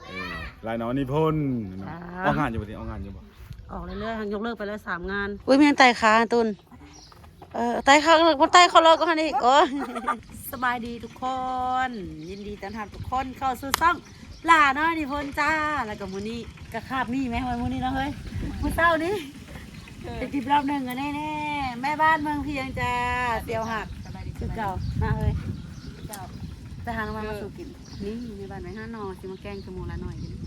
ເອີ ຫຼາຍເນາະ ນິພົນເນາະ. ອ່າ ອອກງານຢູ່ບໍ່ຕິ? ອອກງານຢູ່ບໍ່? ອອກເລື້ອຍໆ ຍັງຍົກເລີກໄປແລ້ວສາມງານ. ອຸ້ຍ ແມ່ນໄຕ່ຂາຕຸນ. ເອີ ໄຕ່ຂາ ບໍ່ໄຕ່ເຂົາເລີຍກໍຫັ້ນອີກ. ໂອ້ຍ ສະບາຍດີທຸກຄົນ ຍິນດີຕ້ອນຮັບທຸກຄົນເຂົ້າສູ່ຊ່ອງຫຼ້ານ້ອຍນິພົນຈ້າ. ແລ້ວກໍມື້ນີ້ກໍຄາບນີ້ແມ່ນມື້ນີ້ເນາະເຮີ້ຍ ມື້ເຊົ້ານີ້ ເອີ ເປັນຄລິບລອບໜຶ່ງອັນນີ້ແນ່ ແມ່ບ້ານເມືອງພຽງຈ້າ ສຽວຮັກ ສະບາຍດີ ຄືເກົ່າ ມາເຮີ້ຍ ເຈົ້າ ໄປຫາໜໍ່ໄມ້ມາສູ່ກິນ. ນີ້ແມ່ບ້ານໄວ້ຫ້າໜໍ່ ຊິມາແກງຊະໂມງລະໜ້ອຍຢູ່ນີ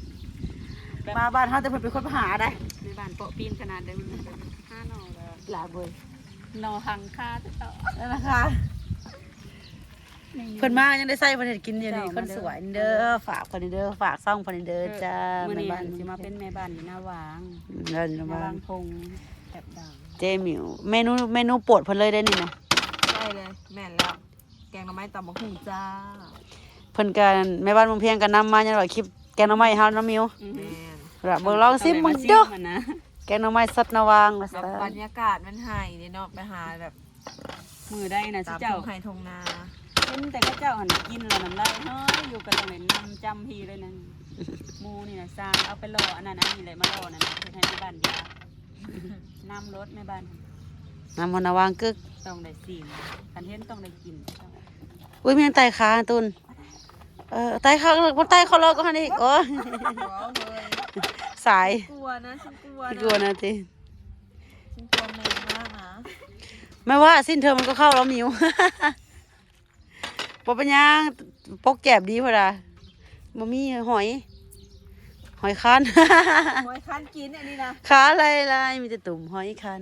້. ມາບ້ານເຮົາແຕ່ເພິ່ນເປັນຄົນໄປຫາໄດ໋ ແມ່ບ້ານເປາະປີ້ນຂະໜາດໃດ ຫ້າໜໍ່ແລ້ວ ຫຼາຍເວີຍ ໜໍ່ຫັງຄາແຕ່ເຊົ້າ ເອີ ນະຄະ. ເພິ່ນມາຍັງໄດ້ໃຊ້ ເພິ່ນເຮັດກິນຢູ່ນີ້ ເຈົ້າ ຄົນສວຍນີ້ເດີ ມາເດີ ຝາກເພິ່ນນີ້ເດີ ຝາກຊ່ອງເພິ່ນນີ້ເດີ ເອີ ຈ້າ. ມື້ນີ້ຊິມາເປັນແມ່ບ້ານຢູ່ນາຫວ່າງ ອືມ ນາຫວ່າງ ນາຫວ່າງພົງ ແບບດັງ ເຈໝິວ ເມນູ ເມນູໂປດເພິ່ນເລີຍເດ້ນີ້ນະ. ໃຊ່ເລີຍ ແມ່ນແລ້ວ ແກງໜໍ່ໄມ້ຕຳບັກຫຸ່ງຈ້າ. ເພິ່ນກໍ ແມ່ບ້ານເມືອງພຽງກໍນຳມາຍັງວ່າຄລິບແກງໜໍ່ໄມ້ເຮົາເນາະມິວ. ອືຮຶ ແມ່ນ ລະເບິ່ງລອງຊິມເບິ່ງເດີ ແກງໜໍ່ໄມ້ສັດນາຫວ່າງວ່າຊັ້ນ. ບັນຍາກາດມັນໃຫ້ເດ້ເນາະ ໄປຫາແບບ ມື້ໃດນະ ຕາມ ເຈົ້າ ທົ່ງໄຮ່ທົ່ງນາ ເຫັນແຕ່ເຂົາເຈົ້າຫັ້ນກິນແລ້ວນ້ຳລາຍເຮີ້ຍຢູ່ ກໍຕ້ອງໄດ້ນຳຈຳພີເລີຍນັ້ນ. ໝູ່ນີ້ນະ ສ້າງເອົາໄປຫຼໍ່ອັນນັ້ນອັນນີ້ແຫຼະ ມາຫຼໍ່ນັ້ນນະ ເຮັດໃຫ້ແມ່ບ້ານຢາກ ນຳໂລດແມ່ບ້ານ ນຳຫົວໜ້າຫວ່າງກຶກ ຕ້ອງໄດ້ຊີມ ຄັນເຫັນຕ້ອງໄດ້ກິນ. ອຸ້ຍ ແມ່ນໄຕ່ຂາຕຸນ. ເອີ ໄຕ່ຂາ ບໍ່ໄຕ່ເຂົາເລີຍກໍຫັ້ນອີກ. ໂອ້ຍ ສາຍ ຊິກົວນະ ຊິກົວນະ ຊິກົວນະຕິ ຊິກົວແມງມາກນະ. ແມ່ວ່າສິ້ນເທີມມັນກໍເຂົ້າແລ້ວມິວ ບໍ່ເປັນຫຍັງ ປົກແຈບດີພຸ້ນນະ ບໍ່ມີຫອຍ ຫອຍຄັນ ຫອຍຄັນກິນອັນນີ້ນະ ຄາໄລ່ໆ ມີແຕ່ຕຸ່ມຫອຍຄັນ.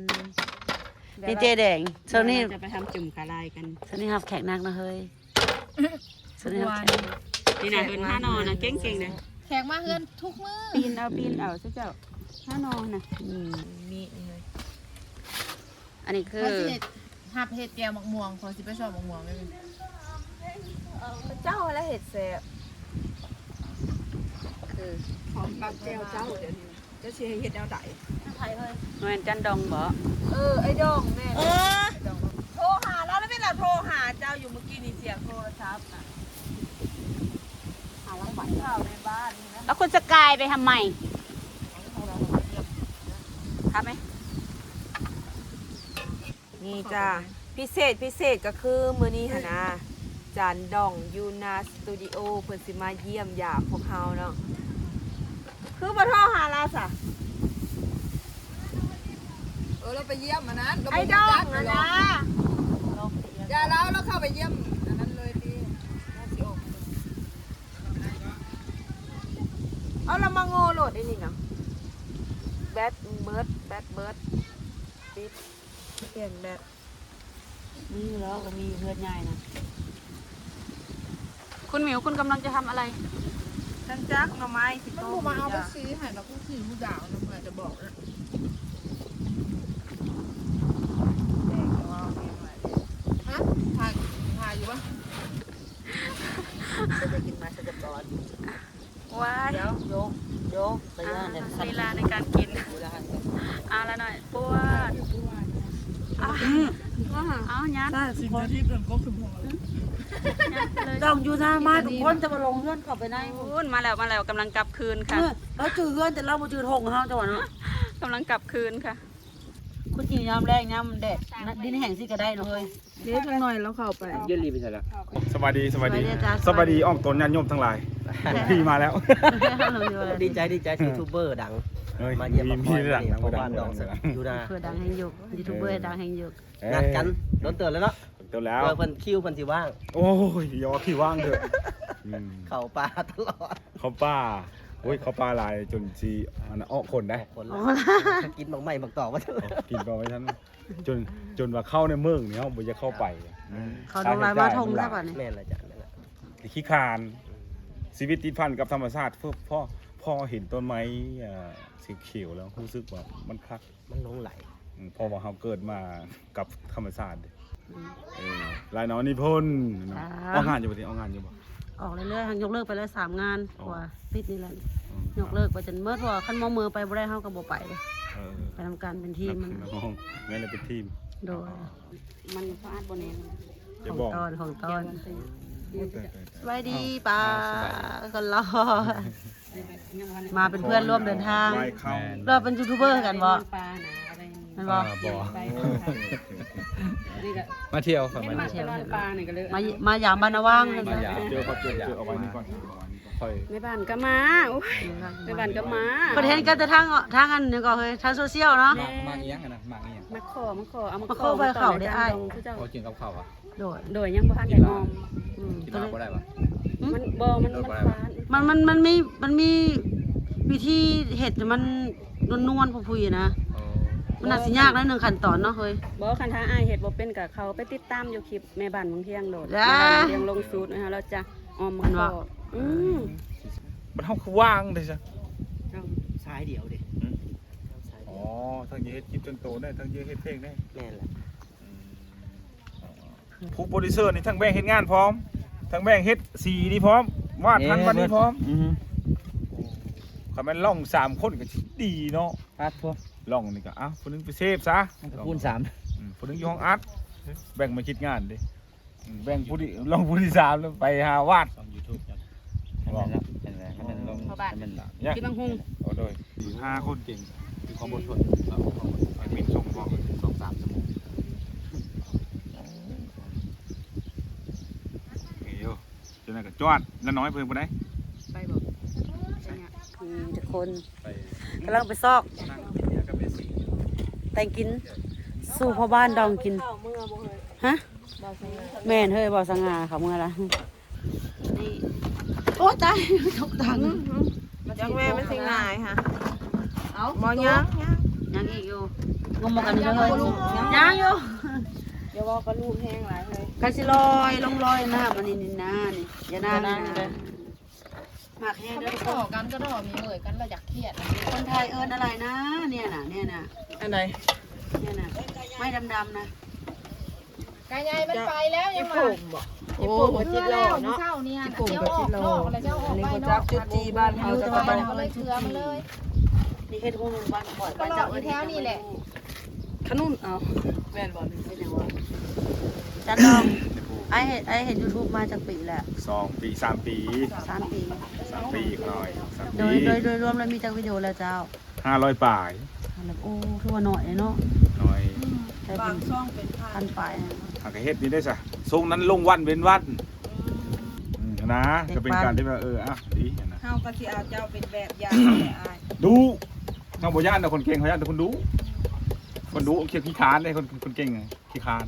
ນີ້ເຈແດງ ຊ່ວງນີ້ ເຮົາຈະໄປທຳຈຸ່ມຂາລາຍກັນ ຊ່ວງນີ້ຮັບແຂກໜັກນະເຮີ້ຍ ຊ່ວງນີ້ຮັບແຂກ ນີ້ນະ ເພິ່ນຫາໜໍ່ນະ ເກັ່ງໆ ເດ້ ແຂກມາເຮືອນທຸກມື້ ປີ້ນເອົາ ປີ້ນເອົາ ຊຸເຈົ້າ ຫາໜໍ່ນະ ອືມ ມີ ອັນນີ້ຄື ເຮົາຊິເຮັດ ຮັບເຮັດແຈ່ວໝາກມ່ວງ ຂ້ອຍຊິໄປຊອກໝາກມ່ວງເລີຍ. ເຈົ້າຫັ້ນແຫຼະເຮັດແຊບ ຄື ຂອງກັບແຈ່ວເຈົ້າ ດຽວນີ້ເຈົ້າຊິໃຫ້ເຮັດແນວໃດ? ໃຜເອີຍ? ແມ່ນຈັນດອງບໍ? ເອີ ໄອ້ດອງແມ່ນ ເອີ ໄອ້ດອງ. ໂທຫາລາວແລ້ວແມ່ນລາວໂທຫາເຈົ້າຢູ່ ມື້ກີ້ນີ້ສຽງໂທລະສັບນະ ຫາລາວໄປ ເຂົ້າໃນບ້ານນີ້ນະ. ແລ້ວຄຸນສະກາຍໄປທຳໄມ? ຖາມໄໝ? ນີ້ຈ້າ ພິເສດ ພິເສດກໍຄືມື້ນີ້ຫັ້ນນະ ຈານດອງຢູ່ນາສະຕູດິໂອ ເພິ່ນຊິມາຢ້ຽມຢາມພວກເຮົາເນາະ. ຄືບໍ່ໂທຫາລາວຊະ? ເອີ ລາວໄປຢ້ຽມອັນນັ້ນ ໄອ້ດອງຫັ້ນນະ ຢ່າລາວ ລາວເຂົ້າໄປຢ້ຽມອັນນັ້ນເລີຍຕິ ລາວຊິອອກ. ເອົາລະມາໂງ່ໂລດໄອ້ນີ້ນະ ແບັດເບິດ ແບັດເບິດ ປິດ ປ່ຽນແບັດ. ມີຢູ່ແລ້ວ ກໍມີເຮືອນໃຫຍ່ນະ. ຄຸນໝິວ ຄຸນກຳລັງຈະທຳອະໄລ? ຈັກ ໜໍ່ໄມ້ຊິຕົ້ມ. ມັນບໍ່ມາເອົາໄປຊີ້ໃຫ້ ແລ້ວກູຊີ້ຜູ້ດາວນຳ ເພື່ອຈະບອກນະ. ຮະ? ຖ່າຍ ຖ່າຍຢູ່ບໍ່? ຈະໄດ້ກິນມາ ຈະໄດ້ປ້ອນ. ວ້າຍ ດຽວ ຍົກ ຍົກໄປ ອ່າ ຢ່າໃຫ້ ລີລາໃນການກິນ ເວລາ ອ່າ ລະໜ້ອຍ ປວດ ອ່າ ອືມ ເອົາ ຍັດ ໃຊ່ ສິບນາທີເປັນຄົບ ສິບຫົກ ຍັດເລີຍ ຕ້ອງຢູ່ໜ້າມາທຸກຄົນ ຈະມາລົງເຮືອນເຂົ້າໄປໃນພຸ້ນ. ມາແລ້ວ ມາແລ້ວ ກຳລັງກັບຄືນຄ່ະ. ເອີ ລາວຈື່ເຮືອນ ແຕ່ລາວບໍ່ຈື່ທົ່ງເຮົາ ເຈົ້າວ່າເນາະ. ກຳລັງກັບຄືນຄ່ະ. ຄືຊິຍາມແລ້ງຍາມແດດ ດິນແຫ້ງຊິກະໄດ້ເນາະເຮີ້ຍ. ເດ້ ຈັກໜ້ອຍລາວເຂົ້າໄປ ເຢັນລີໄປໃສລະ? ສະບາຍດີ ສະບາຍດີ ສະບາຍດີ ສະບາຍດີອອກຕົນຍາດໂຍມທັງຫຼາຍ. ພີ່ມາແລ້ວ ດີໃຈ ດີໃຈ ຢູທູບເບີດັງ ເອີຍ ມາຢ້ຽມ ມີ ມີ ມາ ມີ ເພາະວ່າ ມີ ດອງ ຢູ່ນາ ເພື່ອດັງແຮງຢູ່ ຢູທູບເບີ ເອີ ດັງແຮງຢູ່. ເອີ ນັດກັນ ດົນເຕີບແລ້ວເນາະ ໂດນແລ້ວ ເພື່ອເພິ່ນ ຄິວເພິ່ນຊິວ່າງ. ໂອ້ຍ ຢ່າວ່າຄິວວ່າງເຖາະ ອືມ ເຂົ້າປ່າຕະຫຼອດ ເຂົ້າປ່າ. ໂອ້ຍ ເຂົ້າປ່າຫຼາຍຈົນຊິ ອັນນັ້ນ ອອກຂົນໄດ໋ ອອກຂົນແລ້ວ ກິນໝາກໄມ້ໝາກຕອກວ່າຊັ້ນ ເອີ ກິນກໍໄວ້ຊັ້ນ. ຈົນ ຈົນວ່າເຂົ້າໃນເມືອງນີ້ເຮົາບໍ່ຢາກເຂົ້າໄປ ເອີ ເຂົ້າດົງຫຼາຍ ມາທົ່ງແລ້ວບາດນີ້. ແມ່ນລະຈ້ະ ແມ່ນລະ ຂີ້ຄ້ານ. ຊີວິດຕິດພັນກັບທຳມະຊາດ ພໍ ພໍເຫັນຕົ້ນໄມ້ ອ່າ ສີຂຽວແລ້ວຮູ້ສຶກວ່າມັນຄັກ ມັນຫຼົງໄຫຼ. ອືມ ເພາະວ່າເຮົາເກີດມາກັບທຳມະຊາດເດ້. ອືມ ເອີ ຫຼາຍເນາະ ນິພົນເນາະ. ອ່າ ອອກງານຢູ່ບໍ່ຕິ? ອອກງານຢູ່ບໍ່? ອອກເລື້ອຍໆ ຍັງຍົກເລີກໄປແລ້ວສາມງານ. ອໍ ກວ່າຕິດນີ້ແຫຼະ ອືມ ຍົກເລີກໄປຈົນໝົດ ເພາະວ່າຄັນໝໍ່ເມີໄປບໍ່ໄດ້ ເຮົາກໍບໍ່ໄປເດ້. ເອີ ໄປນຳກັນເປັນທີມ ແມ່ນແຫຼະ ເປັນທີມ. ໂດຍ ອໍ ມັນພາດບໍ່ແນ່ນ ຂອງຕອນ ຂອງຕອນ. ສະບາຍດີປ້າ ຄົນຫຼໍ່ ມາເປັນເພື່ອນຮ່ວມເດີນທາງ. ແມ່ນ ລາວເປັນຢູທູບເບີຄືກັນບໍ່? ແມ່ນບໍ່? ເອີ ບໍ່ ມາທ່ຽວ ມາທ່ຽວ ມາ ມາຢາມບ້ານນາຫວ່າງ. ມາຢາມ ເຈີ ເຈີ ເຈີ ເອົາໄວ້ນີ້ກ່ອນ. ຂ້ອຍ ແມ່ບ້ານກໍມາ ໂອ້ຍ ແມ່ບ້ານກໍມາ. ເພິ່ນເຫັນກັນແຕ່ທາງ ທາງອັນນີ້ກໍເຮີຍ ທາງໂຊຊຽວເນາະ. ໝາກ ໝາກອີ່ຫຍັງອັນນັ້ນ ໝາກອີ່ຫຍັງ? ໝາກຂໍ ໝາກຂໍ ເອົາໝາກຂໍໄປເຂົາໄດ້ອ້າຍ. ເຂົາຈຶ່ງກັບເຂົ້າອະ? ໂດຍ ໂດຍ ຍັງບໍ່ທັນໄດ້ອອມ. ອືມ ກິນນ້ຳບໍ່ໄດ້ຫວາ? ມັນ ບໍ່ ມັນ ມັນ ມັນ ມັນມີ ມັນມີວິທີເຮັດໃຫ້ມັນນວນໆ ຜຸຍໆ ນະ. ອໍ ມັນອາດຊິຍາກໜ້ອຍໜຶ່ງຂັ້ນຕອນເນາະເຮີຍ. ບໍ່ ຄັນຖ້າອ້າຍເຮັດບໍ່ເປັນກໍເຂົ້າໄປຕິດຕາມຢູ່ຄລິບແມ່ບ້ານວັງທຽງໂລດ. ແມ່ບ້ານວັງທຽງລົງສູດໃຫ້ເຮົາແລ້ວຈ້ະ ອອມມັນກໍ ອືມ ມັນເຮົາຄືວ່າງເດ້ຊະ. ເອົາສາຍດຽວເດ້. ອໍ ທັງຈະເຮັດຄລິບສ່ວນໂຕໄດ້ ທັງຈະເຮັດເພງໄດ້. ແມ່ນແຫຼະ. ອືມ ຜູ້ໂປຣດິວເຊີນີ້ທັງແບ່ງເຮັດງານພ້ອມ ທັງແບ່ງເຮັດສີນີ້ພ້ອມ ວາດທັນວັນນີ້ພ້ອມ. ອືມ ຄັນແມ່ນລອງສາມຄົນກໍຊິດີເນາະ. ປາດໂທ້ ລອງນີ້ກໍ ເອົ້າ ຜູ້ໜຶ່ງໄປເຊຟຊະ ມັນກໍຄູນສາມ. ອືມ ຜູ້ໜຶ່ງຢູ່ຫ້ອງອັດ ແບ່ງມາຄິດງານເດ້. ອືມ ແບ່ງຜູ້ທີ່ ລອງຜູ້ທີ່ສາມແລ້ວໄປຫາວາດຊ່ອງຢູທູບ. ໃຫ້ມັນລະ ໃຫ້ມັນລົງ ໃຫ້ມັນ ກິນບັກຫຸ່ງ. ໂອ້ ໂດຍ ຫ້າຄົນເກັ່ງ ມີຄວາມອົດທົນ ແອັດມິນສົ່ງບອກ ສອງສາມຊົ່ວໂມງ. ເອີ ເຈົ້ານັ້ນກໍຈອດ ລະນ້ອຍເພິ່ນບໍ່ໄດ້ໄປບໍ່? ອືມ ຈັກຄົນ ໄປ ກຳລັງໄປຊອກ ນັ່ງກິນເບຍກັບເມຊີ ແຕ່ງກິນສູ່ພໍ່ບ້ານດອງກິນ. ຮະ? ແມ່ນເຮີຍ ບໍ່ສະຫງ່າເຂົາເມືອລະ. ນີ້ ໂອ້ ຕາຍ ຕົກຖັງ. ອືມ ຈັກແມ່ມັນຊິຫງາຍຫະ. ເອົ້າ ບໍ່ ຍັງ ຍັງ ຍັງອີກຢູ່. ງົມໝົດກັນຢູ່ເລີຍ ຍັງຢູ່. ຢ່າເວົ້າກັບລູກແຮງຫຼາຍເຮີຍ. ກະຊິລອຍລົງລອຍນ້ຳອັນນີ້ນີ້ນາ ນີ້ ຢ່ານານນີ້ນາ. ໝາກແຮງເດີ ມັນຕໍ່ກັນກໍດອກມີເໝີຍກັນລະຢາກຄຽດ. ຄົນໄທເອີ້ນອະໄລນະ ເນຍນະ ເນຍນະ. ອັນໃດ? ເນຍນະ ໄມ້ດຳໆນະ. ກາຍາຍມັນໄປແລ້ວຍັງວ່າ ອີ່ປຸ້ມບໍ່? ອີ່ປຸ້ມກໍຈິດຫຼໍ່ເນາະ. ເຊົ້ານີ້ຫັ້ນ ເຈົ້າອອກນອກແລ້ວ ເຈົ້າອອກໄປນອກ ຈຸດຈີ່ບ້ານເຮົາ ເຈົ້າກໍໄປເອົາເລີຍ ເຄືອມັນເລີຍ. ນີ້ເຮັດຮູ້ບ້ານຂ້ອຍ ບ້ານເຈົ້າເອີ້ນແຖວນີ້ແຫຼະ ຂະໜຸ່ນ. ເອົ້າ ແມ່ນບໍ່? ເຮັດຫຍັງວະ? ຈັນດອງ ອ້າຍເຮັດ ອ້າຍເຮັດຢູທູບມາຈັກປີແລ້ວ? ສອງປີ ສາມປີ ສາມປີ ສາມປີ. ໂດຍ ໂດຍ ໂດຍລວມແລ້ວມີຈັກວິດີໂອແລ້ວເຈົ້າ? ຫ້າຮ້ອຍປາຍ. ໂອ້ ຖືວ່າໜ້ອຍເນາະ. ໜ້ອຍ ອືມ ແຕ່ບາງຊ່ອງເປັນພັນ ພັນປາຍ. ຫາກະເຮັດນີ້ໄດ້ຊະ ຊ່ວງນັ້ນລົງວັນເວັ້ນວັນ. ອືມ ນະ ກໍເປັນການທີ່ວ່າ ເອີ ອ່ະ ດີນະ. ເຮົາກໍຊິເອົາເຈົ້າເປັນແບບຢ່າງແຫຼະອ້າຍ. ດຸ ເຮົາບໍ່ຢ້ານດອກຄົນເກັ່ງ ເຮົາຢ້ານແຕ່ຄົນດຸ. ຄົນດຸ ຂີ້ ຂີ້ຄ້ານເດ້ ຄົນ ຄົນເກັ່ງ ຂີ້ຄ້ານ.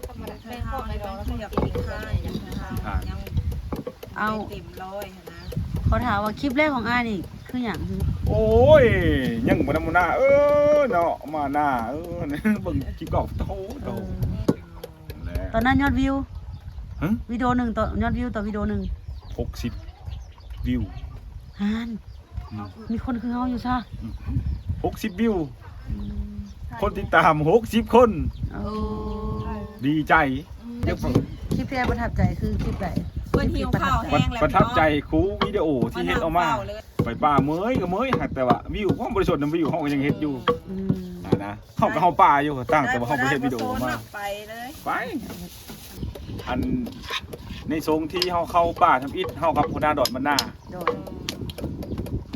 ທຳມະດາ ແມ່ນຂອງໃນກອງລະຄົນເກັ່ງ ຍັງ ເອົາ ເຕັມຮ້ອຍຫັ້ນນະ. ຂໍຖາມວ່າຄລິບແລກຂອງອ້າຍນີ້ຄືຫຍັງ? ໂອ້ຍ ຍັງບໍ່ນຳໜ້າ ເອີ ເນາະ ມາໜ້າ ເອີ ເບິ່ງຄລິບເກົ່າ ໂທ້ ໂທ້. ເອີ ຕອນນັ້ນຍອດວິວ ຮະ? ວິດີໂອໜຶ່ງຕໍ່ ຍອດວິວຕໍ່ວິດີໂອໜຶ່ງ ຫົກສິບວິວ. ຫັ້ນ ອືມ ມີຄົນຄືເຮົາຢູ່ຊະ. ອືມ ຫົກສິບວິວ. ອືມ ຄົນຕິດຕາມຫົກສິບຄົນ. ໂອ້ ດີໃຈ. ອືມ ຄລິບທີ່ປະທັບໃຈຄືຄລິບໃດ? ເພິ່ນຫິວເຂົ້າແຮງແລ້ວ ປະທັບໃຈຄູ່ວິດີໂອທີ່ເຮັດອອກມາ. ໄປປ່າເມື່ອຍກໍເມື່ອຍ ແຕ່ວ່າວິວ ຄວາມບໍລິສຸດນຳວິວເຮົາກໍຍັງເຮັດຢູ່. ອືມ ຫັ້ນນະ ເຮົາກໍເຮົາປ່າຢູ່ ຕ່າງແຕ່ວ່າເຮົາບໍ່ເຮັດວິດີໂອມາ. ໄປເລີຍ ໄປ. ອັນ ໃນຊ່ວງທີ່ເຮົາເຂົ້າປ່າທຳອິດ ເຮົາກັບຫົວໜ້າດອນບັນນາ ໂດຍ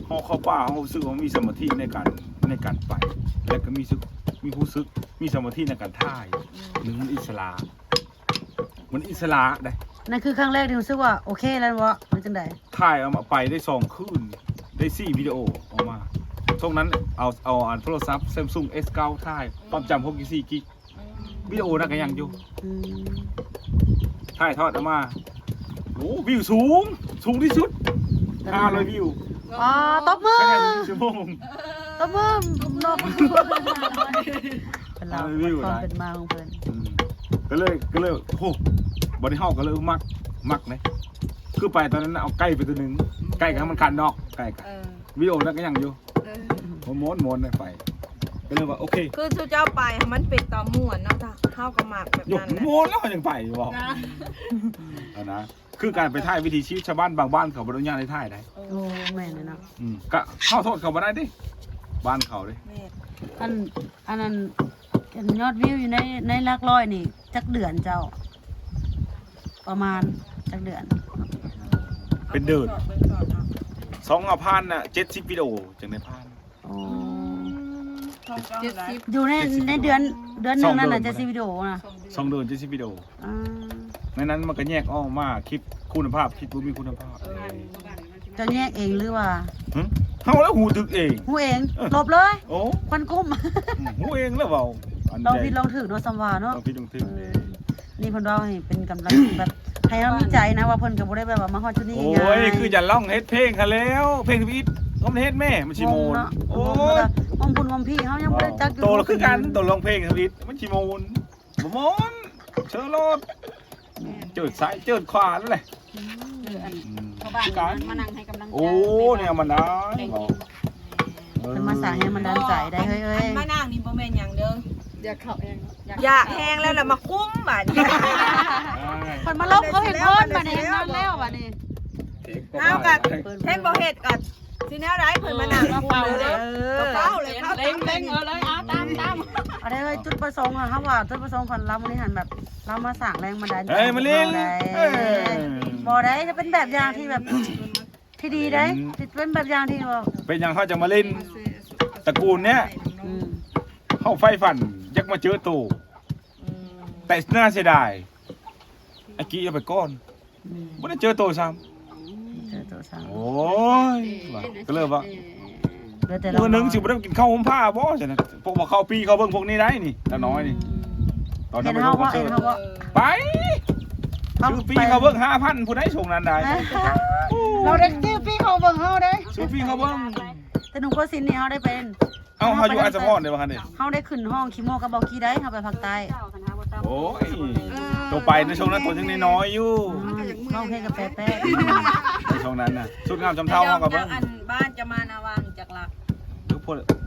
ເຮົາເຂົ້າປ່າ ເຮົາຮູ້ສຶກວ່າມີສະມາທິໃນການ ໃນການໄປ ແລະກໍມີສຶກ ມີຮູ້ສຶກ ມີສະມາທິໃນການຖ່າຍ. ອືມ ໜຶ່ງ ມັນອິດສະຫຼະ ມັນອິດສະຫຼະເດ້. ນັ້ນຄືຄັ້ງແລກທີ່ຮູ້ສຶກວ່າໂອເຄແລ້ວບໍ່ ຫຼືຈັ່ງໃດ? ຖ່າຍເອົາມາໄປໄດ້ສອງຄືນ ໄດ້ສີ່ວິດີໂອອອກມາ. ຊ່ວງນັ້ນເອົາ ເອົາອັນໂທລະສັບ Samsung S ເກົ້າ ຖ່າຍ ຄວາມຈຳ ຫົກສິບສີ່ກິກ. ອືມ ວິດີໂອນັ້ນກໍຍັງຢູ່. ອືມ ຖ່າຍທອດອອກມາ ໂອ້ ວິວສູງ ສູງທີ່ສຸດ ຫ້າຮ້ອຍວິວ. ອໍ ຕົບມື ຊົ່ວໂມງ ຕົບມື ເປັນລາວ ເປັນມາຂອງເພິ່ນ. ອືມ ກໍເລີຍ ກໍເລີຍ ໂຫ ບັດນີ້ເຮົາກໍເລີຍມັກ ມັກເດ້. ຄືໄປຕອນນັ້ນເອົາໄກ່ໄປຕົວໜຶ່ງ ໄກ່ກໍໃຫ້ມັນຂັນເນາະ ໄກ່ກໍ ເອີ ວິດີໂອນັ້ນກໍຍັງຢູ່. ເອີ ມ່ວນໆໄປ ກໍເລີຍວ່າໂອເຄ ຄືຊຸເຈົ້າໄປມັນເປັນຕາມ່ວນເນາະ ເຮົາກໍມັກແບບນັ້ນແຫຼະ. ມ່ວນແລ້ວຍັງໄປຢູ່ບໍ່? ຫັ້ນນະ ຄືການໄປຖ່າຍວິຖີຊີວິດຊາວບ້ານ ບາງບ້ານເຂົາບໍ່ອະນຸຍາດໃຫ້ຖ່າຍໄດ໋. ໂອ້ ແມ່ນເນາະ. ອືມ ກໍເຮົາໂທດເຂົາບໍ່ໄດ້ເດ້ ບ້ານເຂົາເດ້. ແມ່ນ ອັນ ອັນນັ້ນ ອັນຍອດວິວຢູ່ໃນ ໃນຫຼັກຮ້ອຍນີ້ ຈັກເດືອນເຈົ້າ? ປະມານ ຈັກເດືອນ? ເປັນເດືອນ ສອງເອົາຜ່ານນະ ເຈັດສິບວິດີໂອ ຈັ່ງໄດ້ຜ່ານ. ໂອ້ ເຈັດສິບ ຢູ່ໃນ ເຈັດສິບ ໃນເດືອນ ເດືອນໜຶ່ງນັ້ນນະ ສອງເດືອນ ເຈັດສິບວິດີໂອນະ ສອງເດືອນ ເຈັດສິບວິດີໂອ. ອ່າ ໃນນັ້ນມັນກໍແຍກອອກມາ ຄລິບຄຸນນະພາບ ຄລິບບໍ່ມີຄຸນນະພາບ. ເຈົ້າແຍກເອງຫຼືວ່າ? ຫຶ? ເຮົາລະຮູ້ຖືກເອງ ຮູ້ເອງ ເອີ ລົບເລີຍ. ໂອ້ ຄວັນກຸ້ມ ອືມ ຮູ້ເອງລະເວົ້າ ອັນ ລອງຜິດລອງຖືກເນາະ ສ່ຳວ່າເນາະ ລອງຜິດລອງຖືກ. ເອີ ນີ້ເພິ່ນເວົ້າໃຫ້ເປັນກຳລັງ ແບບໃຫ້ເຮົາມີໃຈນະ ວ່າເພິ່ນກໍບໍ່ໄດ້ແບບວ່າມາຮອດຈຸດນີ້ງ່າຍ. ໂອ້ຍ ຄືຈະລອງເຮັດເພງຫັ້ນແລ້ວ ເພງທຳອິດ ລອງເຮັດແມ່ ມັນຊິມ່ວນ. ໂອ້ຍ ຮ່ວມບຸນຮ່ວມພີເຮົາຍັງບໍ່ໄດ້ຈັກຢູ່ ໂຕລະຄືກັນ ໂຕລະຮ້ອງເພງທຳອິດ ມັນຊິມ່ວນ. ບໍ່ມ່ວນ ເຊີໂລດ ແມ່ນ ເຈີດຊ້າຍເຈີດຂວານັ້ນແຫຼະ. ອືມ ເອີ ອັນ ອືມ ພໍ່ບ້ານມານັ່ງໃຫ້ກຳລັງໃຈ. ໂອ້ ແນວມັນໄດ້ ເພິ່ນມາສ້າງແຮງບັນດານໃຈໄດ້ເຮີ້ຍເອີຍ. ມານັ່ງນີ້ບໍ່ແມ່ນຫຍັງເດີ ຢາກເຂົ້າແຮງ ຢາກແຮງແລ້ວລະມາຄຸມບາດນີ້. ເພິ່ນມາລົບເຮົາເຮັດເພິ່ນບາດນີ້ ເຮັດງານແລ້ວບາດນີ້. ເຮົາກໍເຮັດບໍ່ເຮັດກໍ ຊິແນວໃດ ເພິ່ນມານັ່ງ ເອີ ເຂົ້າເລີຍ ເອີ ເຂົ້າເລີຍ ເອົາຕາມ ຕາມ ເອົາໄດ້ເລີຍ. ຈຸດປະສົງ ເຮົາວ່າຈຸດປະສົງຂອງລາວມື້ນີ້ຫັ້ນ ແບບລາວມາສ້າງແຮງບັນດານໃຈ ເອີ ມາຫຼິ້ນ ເອີ ບໍ່ໄດ້ ຈະເປັນແບບຢ່າງທີ່ແບບ ທີ່ດີໄດ໋ ເປັນ ທີ່ເປັນແບບຢ່າງທີ່ວ່າ ເປັນຫຍັງເຮົາຈະມາຫຼິ້ນຕະກູນເນີ້ຍ? ອືມ ເຮົາໃຝ່ຝັນຢາກມາເຈີໂຕ ອືມ ແຕ່ໜ້າເສຍດາຍ ອາກີ້ເອົາໄປກ່ອນ. ອືມ ບໍ່ໄດ້ເຈີໂຕຊ້ຳ ເຈີໂຕຊ້ຳ. ໂອ້ຍ ວ່າ ກໍເລີຍວ່າ ເຫຼືອແຕ່ລະມື້ໜຶ່ງຊິບໍ່ໄດ້ກິນເຂົ້າຫົ່ມຜ້າບໍ່ຊັ້ນນະ. ພວກວ່າເຂົ້າປີ້ເຂົ້າເບິ່ງພວກນີ້ໄດ້ນີ້ ຕານ້ອຍນີ້ ອືມ ຕອນນັ້ນໄປໂຊຄອນເສີດ ເຫັນເຮົາບໍ່ ໄປ ເຮົາຊື້ປີ້ເຂົ້າເບິ່ງຫ້າພັນ ຜູ້ໃດຊ່ວງນັ້ນໄດ້. ເອີ ເຮົາໄດ້ຊື້ປີ້ເຂົ້າເບິ່ງເຮົາໄດ້ ຊື້ປີ້ເຂົ້າເບິ່ງ. ແຕ່ໜຸ່ມໂກສິນນີ້ເຮົາໄດ້ໄປ ເອົ້າ ເຮົາຢູ່ອັດສະພອນເດ້ ວ່າຊັ້ນເດ້ ເຮົາໄດ້ຂຶ້ນຮ້ອງຄີໂມກັບເບົາກີໄດ໋ ເຮົາໄປພາກໃຕ້. ໂອ້ຍ ເອີ ໂຕໄປໃນຊ່ວງນັ້ນໂຕຍັງນ້ອຍໆຢູ່ ອືມ ຮ້ອງເພງກັບແປະໆ ໃນຊ່ວງນັ້ນນະ ສຸດງາມຈຳເທົາເຮົາກໍເບິ່ງ. ອັນບ້ານຈະມານະວັງຈັກຫຼັກ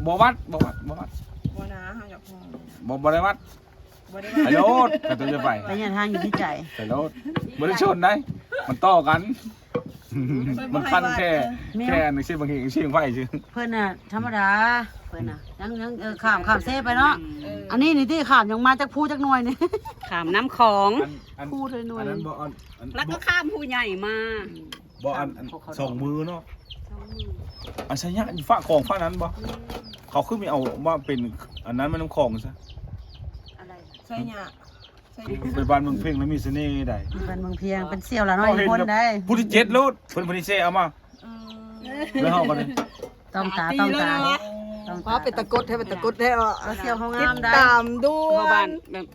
ບໍ່ວັດ ບໍ່ວັດ ບໍ່ວັດ ບໍ່ນາ ເຮົາຢາກຮ້ອງ ບໍ່ ບໍ່ໄດ້ວັດ ບໍ່ໄດ້ວັດ ໄປໂລດ ກໍຕ້ອງຈະໄປ ໄປຍາທາງຢູ່ທີ່ໃຈ ໄປໂລດ ບໍ່ໄດ້ຊົນໄດ໋ ມັນຕໍ່ກັນ. ມັນຄັນແຄ່ ແຄ່ອັນນີ້ຊິ ບາງທີຊິໄຟຊື່ ເພິ່ນນະທຳມະດາ ເພິ່ນນະຍັງ ຍັງ ເອີ ຂ້າມ ຂ້າມເຊໄປເນາະ. ເອີ ອັນນີ້ນີ້ຕິ ຂ້າມຍັງມາຈັກພູຈັກໜ່ວຍນີ້ ຂ້າມນ້ຳຂອງ ອັນ ອັນ ພູເທື່ອໜ່ວຍ ອັນນັ້ນບໍ່ ອັນ ອັນ ແລ້ວກໍຂ້າມພູໃຫຍ່ມາ ບໍ່ ອັນ ອັນ ສອງມືເນາະ ສອງມື ອັນໄຊຍະຢູ່ຟາກຂອງຟາກນັ້ນບໍ່? ອືມ ເຂົາຄືມີເອົາມາເປັນອັນນັ້ນແມ່ນນ້ຳຂອງຊະ ອະໄລ ໄຊຍະ ໄປບ້ານເມືອງເພັງແລ້ວມີສະເໜ່ໃດ໋ ບ້ານເມືອງພຽງ ເປັນສ່ຽວລາວນ້ອຍຄົນໃດ໋ ຜູ້ທີເຈັດໂລດ ເພິ່ນ ເພິ່ນເຊເອົາມາ. ອືມ ແລ້ວເຮົາກໍໄດ້ ຕ້ອງຕາ ຕ້ອງຕາ ຕ້ອງຕາ ເປັນຕາກົດແທ້ ເປັນຕາກົດແທ້ ເອົາສ່ຽວເຮົາງາມໄດ໋ ຕິດຕາມດ້ວຍ ເຮົາບ້ານແບບ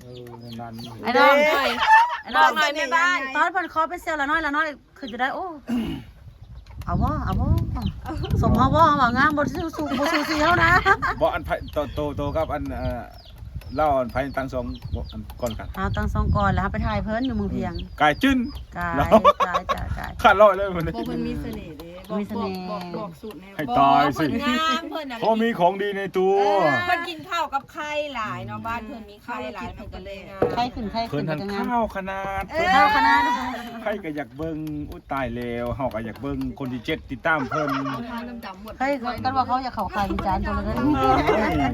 ເອີ ນັ້ນ ໄອ້ນ້ອງ ໄອ້ນ້ອງໜ້ອຍແມ່ບ້ານ ຕອນເພິ່ນຂໍເປັນສ່ຽວລາວນ້ອຍ ລາວນ້ອຍ ຄືຈະໄດ້ ໂອ້ ເອົາບໍ່ ເອົາບໍ່ ສົມເຮົາບໍ່ ເຮົາວ່າງາມບໍ່ ສູ້ ບໍ່ສູ້ຊີເຮົານະ ບໍ່ ອັນ ໂຕ ໂຕ ໂຕກັບອັນ ເອີ ລາວອັນ ໃຜຕັ້ງສອງ ອັນ ກ່ອນກັນ ເຮົາຕັ້ງສອງກ່ອນ ແລ້ວເຮົາໄປຖ່າຍເພິ່ນຢູ່ເມືອງພຽງ ກາຍຈຶນ ກາຍ ກາຍ ກາຍ ກາຍ ຂາດລອຍເລີຍມື້ນີ້ ບໍ່ ເພິ່ນມີສະເໜ່ເດ້ ມີສະເໜ່ ບອກ ບອກ ບອກສູດແນ່ ໃຫ້ຕາຍຊິ ເພິ່ນງາມ ເພິ່ນນະ ເພາະມີຂອງດີໃນຕົວ ເອີ ເພິ່ນກິນເຂົ້າກັບໄຂ່ຫຼາຍເນາະ ບ້ານເພິ່ນມີ ໄຂ້ຫຼາຍ ເພິ່ນກໍເລີຍງາມ ໄຂ້ຂຶ້ນ ໄຂ້ຂຶ້ນ ເພິ່ນຫັ້ນກໍງາມ ຂ້າວຂະໜາດ ເອີ ເພິ່ນ ຂ້າວຂະໜາດ ໃຜກໍຢາກເບິ່ງ ໂອ້ ຕາຍແລ້ວ ເຮົາກໍຢາກເບິ່ງ ຄົນທີເຈັດຕິດຕາມເພິ່ນ ເຮີ້ຍ ກັນວ່າເຂົາຢາກເຂົ້າຄ້າຍວິຈານຕົວລະນັ້ນ ໂອ້ຍ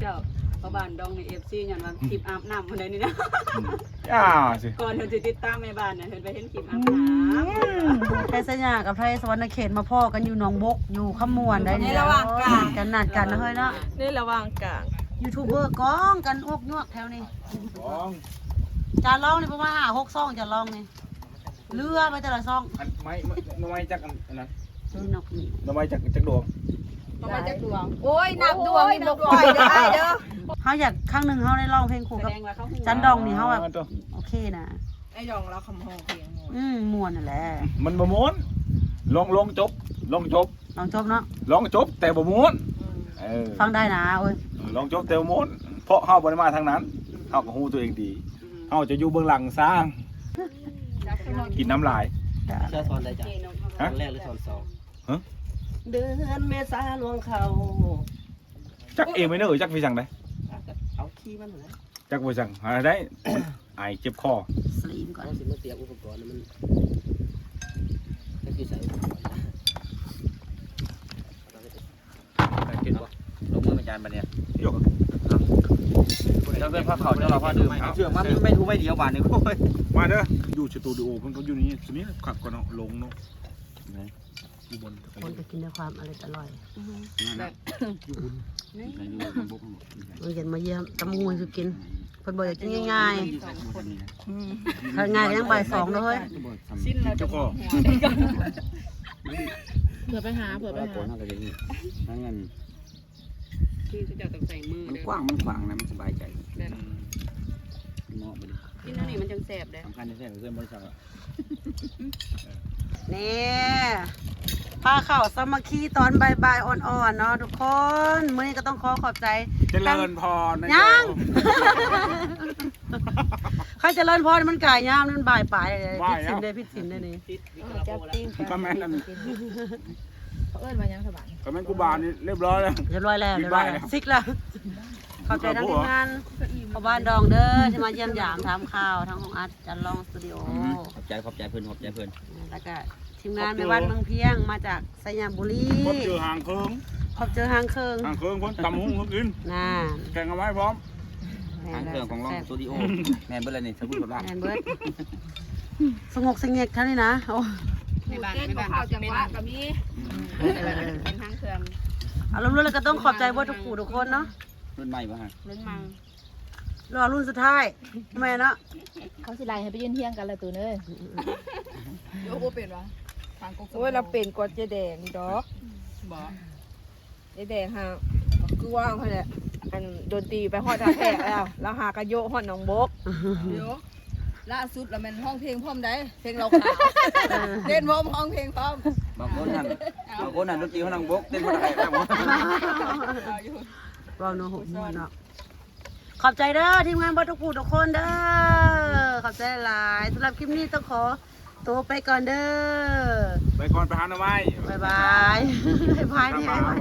ເຈົ້າ ພໍ່ບ້ານດອງໃນເອັຟຊີ ຍ້ອນວ່າຄລິບອາບນ້ຳພຸ້ນໃດນີ້ນະ ອືມ ຢ່າຊິ ກ່ອນເພິ່ນຊິຕິດຕາມແມ່ບ້ານນະ ເພິ່ນໄປເຫັນຄລິບອາບນ້ຳ ອືມ ໄທໄຊຍະກັບໄທສະຫວັນນະເຂດມາພໍ້ກັນຢູ່ໜອງບົກ ຢູ່ຄຳມ່ວນໄດ໋ ໃນລະຫວ່າງກາງ ກັນນັດກັນເນາະເຮີ້ຍເນາະ ໃນລະຫວ່າງກາງ ຢູທູບເບີກອງກັນອວກຍວກແຖວນີ້ ຈານລອງນີ້ປະມານຫ້າຫົກຊອງ ຈານລອງນີ້ ເຫຼືອໄປແຕ່ລະຊອງ ອັນໄມ້ ໜໍ່ໄມ້ຈັກອັນ ອັນນັ້ນ ໜໍ່ໄມ້ຈັກ ຈັກດວງ ໜໍ່ໄມ້ຈັກດວງ ໂອ້ຍ ນັບດວງນີ້ບໍ່ຄ່ອຍເດີອ້າຍເດີ ເຮົາຢາກຄັ້ງໜຶ່ງເຮົາໄດ້ຮ້ອງເພງຄູ່ກັບ ສະແດງວ່າເຂົາຮູ້ ຈານດອງນີ້ເຮົາແບບ ໂອເຄນະ ອ້າຍດອງລາວຄຳຮ້ອງເພງ ອືມ ມ່ວນຫັ້ນແຫຼະ ມັນບໍ່ມ່ວນ ລອງ ລອງຈົບ ລອງຈົບ ລອງຈົບເນາະ ລອງຈົບແຕ່ບໍ່ມ່ວນ ອືມ ເອີ ຟັງໄດ້ນະ ໂອ້ຍ ເອີ ລອງຈົບແຕ່ບໍ່ມ່ວນ ເພາະເຮົາບໍ່ໄດ້ມາທາງນັ້ນ ເຮົາກໍຮູ້ຕົວເອງດີ ອືມ ເຮົາຈະຢູ່ເບື້ອງຫຼັງສ້າງ ກິນນ້ຳຫຼາຍ ເຈົ້າ ເຊື່ອສອນໄດ້ຈ້ະ ຮະ ສອນແລກຫຼືສອນສອງ ຮະ ເດືອນເມສາລວງເຂົ້າ ຈັກ A minor ຈັກໄປຈັ່ງໃດ ເອົາຄີມັນຫັ້ນແຫຼະ ຈັກໄປຈັ່ງ ຫາໄດ້ ໄອເຈັບຄໍ ສະລີມກ່ອນ ເຮົາຊິມາຕຽມອຸປະກອນ ມັນຈັກຢູ່ໃສ ອຸປະກອນ ເຫັນບໍ່ ລົງມືອາຈານບັດນີ້ ໂຍກ ເຈົ້າເປັນພາເຂົ້າ ເຈົ້າລາວພາດື່ມ ເອົາເສື້ອມາມີໄມ້ທູໄມ້ດຽວບາດນີ້ ໂອ້ຍ ມາເດີ ຢູ່ສະຕູດິໂອເພິ່ນກໍຢູ່ນີ້ ສະນີ້ຄັກກວ່າເນາະ ລົງເນາະ ຢູ່ບົນ ຄົນກໍກິນດ້ວຍຄວາມອະລິດອະລ່ອຍ ອືຮຶ ແບບ ຢູ່ບຸນ ໃນຢູ່ບົນບົກ ມາຢ້ຽມມາຢ້ຽມ ຕຳບັກຫຸ່ງສູ່ກິນ ເພິ່ນບໍ່ຢາກກິນງ່າຍໆ ອືມ ຖ້າງ່າຍກໍຍັງບ່າຍສອງເດີເຮີ້ຍ ຊິນແລ້ວຈະຫົວ ເພື່ອໄປຫາ ເພື່ອໄປຫາ ທາງນັ້ນ ຄືເຈົ້າຕ້ອງໃສ່ມື ມັນ ເດີ ກວ້າງ ມັນຂວາງນະ ມັນສະບາຍໃຈ ແບບ ເໝາະບໍ່ດີ ກິນແນວນີ້ມັນຈັ່ງແຊບເດ້ ສຳຄັນແທ້ໆ ເພື່ອນບໍ່ໄດ້ສັ່ງ ນີ້ ພາເຂົ້າສາມັກຄີຕອນບ່າຍໆ ອ່ອນໆ ເນາະທຸກຄົນ ມື້ນີ້ກໍຕ້ອງຂໍຂອບໃຈ ຈະເລີນພອນນະ ຍັງ ໂຍມ ຄັນຈະເລີນພອນມັນກາຍຍາມ ມັນບ່າຍປາຍ ຜິດສິນເດ້ ຜິດສິນເດ້ນີ້ ເອີ ຈັບຕີນ ກໍແມ່ນອັນ ເຂົາເອີ້ນວ່າຫຍັງຊະບາດນີ້ ກໍແມ່ນຄູບານີ້ລຽບຮ້ອຍແລ້ວ ລຽບຮ້ອຍແລ້ວ ລຽບຮ້ອຍແລ້ວ ຊິກແລ້ວ ຂອບໃຈທາງທີມງານພໍ່ບ້ານດອງເດີ ທີ່ມາຢ້ຽມຢາມຖາມຂ່າວທາງຫ້ອງອັດຈັນລອງສະຕູດິໂອ ອືມ ຂອບໃຈ ຂອບໃຈເພິ່ນ ຂອບໃຈເພິ່ນ ແລ້ວກໍທີມງານແມ່ບ້ານເມືອງພຽງ ມາຈາກໄຊຍະບູລີ ພົບເຈີຫາງເຄີງ ພົບເຈີຫາງເຄີງ ຫາງເຄີງເພິ່ນຕຳບັກຫຸ່ງເພິ່ນກິນ ນັ້ນ ແກງໜໍ່ໄມ້ພ້ອມ ຫາງເຄື່ອງຂອງລອງສະຕູດິໂອ ແມ່ນເບິດແລ້ວນີ້ ສະບຸນກັບລາບ ແມ່ນເບິດ ສະຫງົກສະແຫງົກເທົ່ານີ້ນະ ໂອ້ ໃນບ້ານ ໃນບ້ານເຂົາເຈົ້າຈັງຫວະກໍມີ ເອີ ເປັນຫາງເຄື່ອງ ເອົາລວມໆ ແລ້ວກໍຕ້ອງຂອບໃຈເບິດທຸກຜູ້ທຸກຄົນເນາະ ລຸ້ນໃໝ່ບໍ່ຮະ ລຸ້ນໃໝ່ ລໍລຸ້ນສຸດທ້າຍ ແມ່ນເນາະ ເຂົາຊິໄລ່ໃຫ້ໄປຢືນຮຽງກັນລະຕູເອີຍ ໂອ້ ບໍ່ເປັນຫວາ ທາງກົກ ໂອ້ຍ ລາວເປັນກວ່າເຈແດງນີ້ດອກ ບໍ່ ເຈແດງຫາ ຄືວ່າຫັ້ນແຫຼະ ອັນດົນຕີໄປຮອດທ່າແຂກແລ້ວ ລາວຫາກະໂຍະຮອດໜອງບົກ ໂຍະ ລ່າສຸດລະແມ່ນຮ້ອງເພງພ້ອມໃດ ເພງລາວຂາວ ເອີ ເຕັ້ນພ້ອມ ຮ້ອງເພງພ້ອມ ບາງຄົນຫັ້ນ ບາງຄົນຫັ້ນດົນຕີຮອດໜອງບົກ ເຕັ້ນຮອດທ່າແຂກແລ້ວ ເວົ້າເນາະ ຫົກມ່ວນເນາະ ຂອບໃຈເດີ ທີມງານເບິດທຸກຜູ້ທຸກຄົນເດີ ຂອບໃຈຫຼາຍ ສຳລັບຄລິບນີ້ຕ້ອງຂໍໂຕໄປກ່ອນເດີ ໄປກ່ອນ ໄປຫາໜໍ່ໄມ້ ບາຍບາຍ ບາຍບາຍ ຕາມມາ